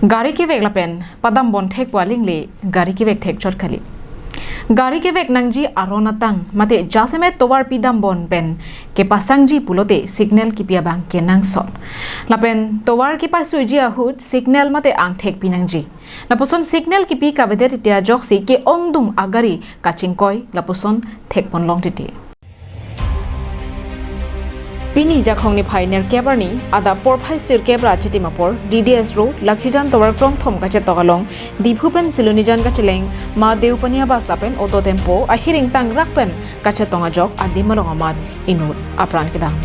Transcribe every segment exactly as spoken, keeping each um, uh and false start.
Gari kevek lapen padam bon thek pu aling le gari kevek thek chot kali. Gari kevek nangji aron atang mate jasemet tovar pidam bon pen kepasangji pulote signal kipi abang kenangsot. Lapen tovar kepasuiji ahut signal mate angthek pinangji. Lapuson signal kipi kavedet titi ajoksi ke-ongdung agari kachingkoi lapuson thek ponlong titi. Pini Jakhong niphai nerkep arni adap porphai sirkep ra chitim apor D D S Road, Lakhijan tovar krongthom kachetok along Diphu pen Silonijan kacheleng Ma Deopani abas lapen auto tempo ahiring tangrak pen kachetong ajok adim along amat inut apran kedam.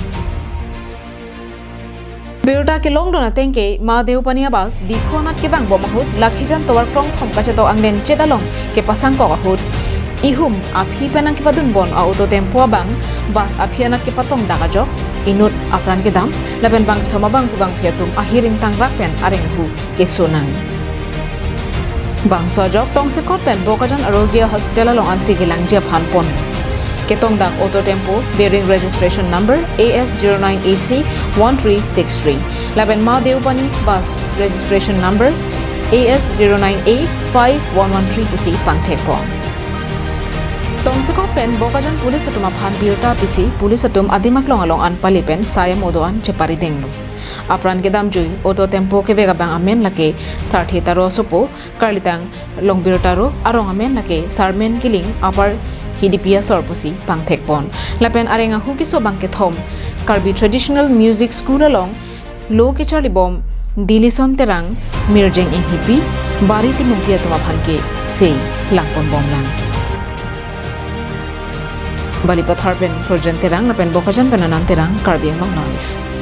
Birta kelongdun ateng ke Ma Deopani abas Diphu anat kevang bom ahut Lakhijan tovar krongthom kachetok angden chet along kepasangkok ahut ihum aphi pen nangkepadun bon a-auto tempo abang bus aphi anat kepatongdak ajok inut apran kedam lapen bangkethom abangphu bangphi atum ahiring tangrak pen areng ahu kesonang. Bangso ajok tongsekot pen Bokajan Arogya Hospital along ansi kelangji aphan pon. Ketongdak auto tempo bearing registration number A S zero nine A C one three six three. Lapen Ma Deopani bus registration number A S zero nine A five one one three pusi pangthek pon. Tongsekot pen Bokajan police atum aphan birta pisi police atum adim aklong along an pali pen sayam odo an cheparidenglo. Apran kedamjui auto tempo kevek abang amen lake Sarthe Taro asopo, karlitang Longbir Taro, arong amen lake Sarmen Kiling, Upper Hidipi asor pusi pangthek pon. Lapen areng ahu keso bangkethom Karbi Traditional Music School along lo kecharli bom Dilison Terang, Mirjeng Enghipi, Bari Timungpi atum aphan ke sei lang pon bomlang. Balipathar pen Projen Terang lapen Bokajan pen Anan Terang, Karbi Anglong Live.